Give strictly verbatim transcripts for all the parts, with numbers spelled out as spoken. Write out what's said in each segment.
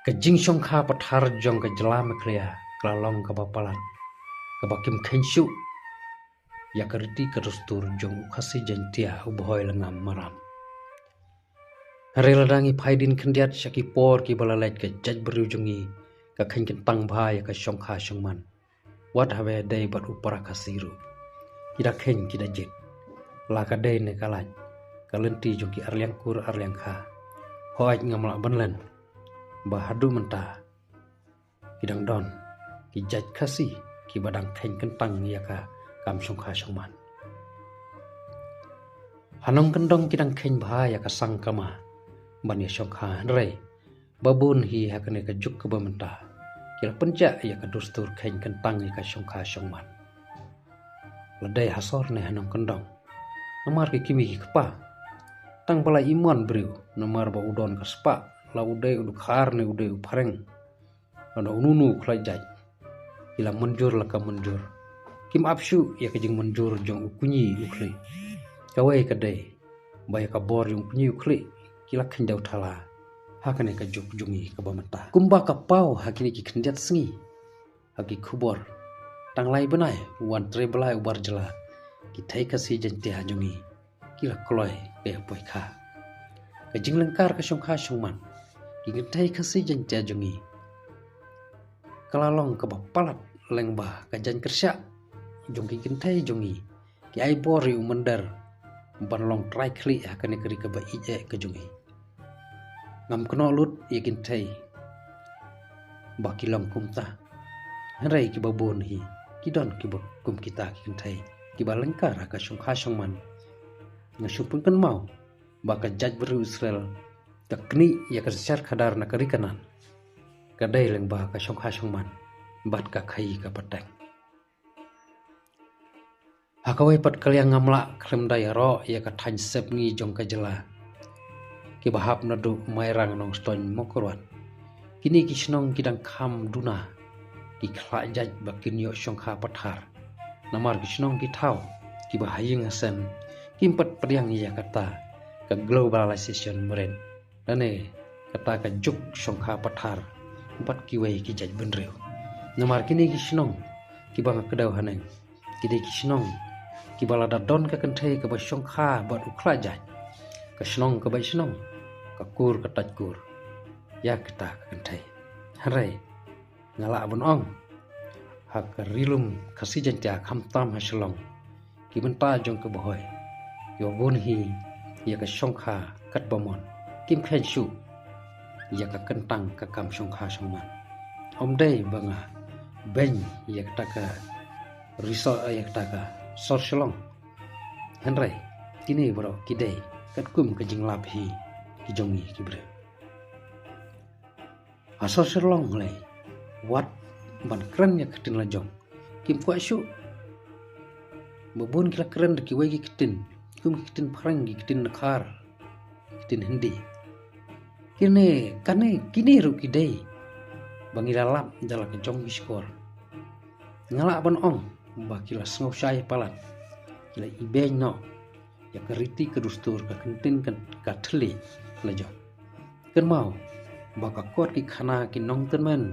Ka jingshongkha pathar jong ka jylla Meghalaya ka la long kaba palat, kaba kim kheiñ shuh ïa ka riti ka dustur jong u Khasi Jaiñtia u Bhoi Lyngngam Maram. Hynrei lada ngi phai dien khyndiat sha ki por kiba la leit, ka jaitbynriew jong ngi ka kheiñ kyntang bha ïa ka shongkha shongman. Wat haba dei bad u para Khasi ruh, ki da kheiñ, ki da jied. La ka dei ne ka lait, ka lynti jong ki arliang kur arliang kha, hooid ngam lah ban len ba haduh mynta ki dang don ki jait Khasi kiba dang kheiñ kyntang ïa ka kam shongkha shongman. Ha nongkyndong ki dang kheiñ bha ïa ka sang kama ban ïa shongkha, hynrei ba bun hi ha kane ka juk kaba mynta ki la pynjah ïa ka dustur kheiñ kyntang ïa ka shongkha shongman. La dei ha sor ne ha nongkyndong, namar ki kmie ki kpa, tang ba la imon briew namar ba u don ka spah, la u dei u dkhar ne u dei u phareng, lada uno uno u khlaiñ jait, ki la mynjur la ka mynjur. Kim ap shuh ïa ka jingmynjur jong u kñi u khlieh. Kawei ka dei ba ïa ka bor jong u kñi u khlieh ki la kheiñ da u thala ha kane ka juk jong ngi kaba mynta. Kumba ka paw ha kine ki khyndiat sngi ha ki khubor, tang lai bnai u wan trei blai u bar jylla, ki kynthei Khasi Jaiñtia jong ngi ki la kloi ka ïa poi kha. Ka jinglyngkar ka shongkha shongman ki kynthei Khasi Jaiñtia jong ngi ka la long kaba palat lyngba ka jaiñ kyrshah jong ki kynthei jong ngi, ki ai bor ïa u mynder ban long trai khlieh ha kane ka ri kaba ïeit eh ka jong ngi. Ngam kynnoh lut ïa ki kynthei ba ki long kumta, hynrei kiba bun hi ki don kiba kum kita ki kynthei kiba lyngkar ha ka shongkha shongman. Nga shu pynkynmaw ba ka jaitbynriew Israel ka knieh ïa ka synshar khadar na ka ri Kanaan ka dei lyngba ka shongkha shongman bad ka khaïi ka pateng. Ha kawei pat ka liang ngam lah khlem da ïaroh ïa ka thaiñ sepngi jong ka jylla kiba hap naduh Mairang, Nongstoiñ, Mawkyrwat. Kine ki shnong ki dang kham duna, ki khlaiñ jait ba kin ïoh shongkha pathar. Namar ki shnong ki thaw kiba ha ïing ha sem kim pat pdiang ïa kata ka globalization, mrad lane kata ka juk shongkha pathar bad kiwei ki jaitbynriew. Namar kine ki shnong kiba nga kdew haneng, kine ki shnong kiba lada don ka kynthei kaba shongkha bad u khlaiñ jait, ka shnong ka beit shnong, ka kur ka tait kur ïa kita ka kynthei. Hynrei nga lah ban ong, ha ka ri lum Khasi Jaiñtia khamtam ha Shillong, ki bynta jong ka Bhoi kiba bun hi ïa ka shongkha katba mon, kim kheiñ shuh ïa ka kyntang ka kam shongkha shongman. Ym dei ba nga beiñ ïa kata ka resort, ïa kata ka sor Shillong, hynrei kine baroh ki dei katkum ka jinglap hi ki jong ngi ki briew. Ha sor Shillong lei, wat ban kren ïa ka ktien la jong, kim kwah shuh. Ba bun ki la kren da kiwei ki ktien, kum ki ktien phareng, ki ktien dkhar, ki ktien Hindi. Kine, kane, kine ruh ki dei ba ngi la lap da la ka jong ki shkor. Nga lah ban ong ba ki la sngew shai palat, ki la ibeiñ noh ïa ka riti ka dustur ka kyntien ka, ka thylliej la jong. Kynmaw ba ka kot ki khana ki nongtymmen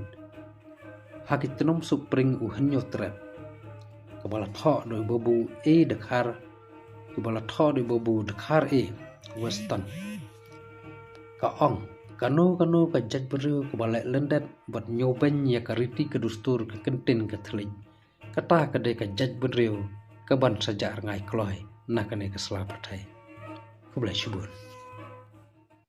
ha ki tnum Supreme u Hynñiewtrep, kaba la thoh da u Babu A Dkhar, kaba la thoh da u Babu Dkhar A Weston, ka ong, kano kano ka jaitbynriew kaba leh lyndet bad ñiewbeiñ ïa ka riti ka dustur ka kyntien ka thylliej, kata ka dei ka jaitbynriew kaban sa jah rngai kloi na kane ka sla pyrthei. Khublei shibun.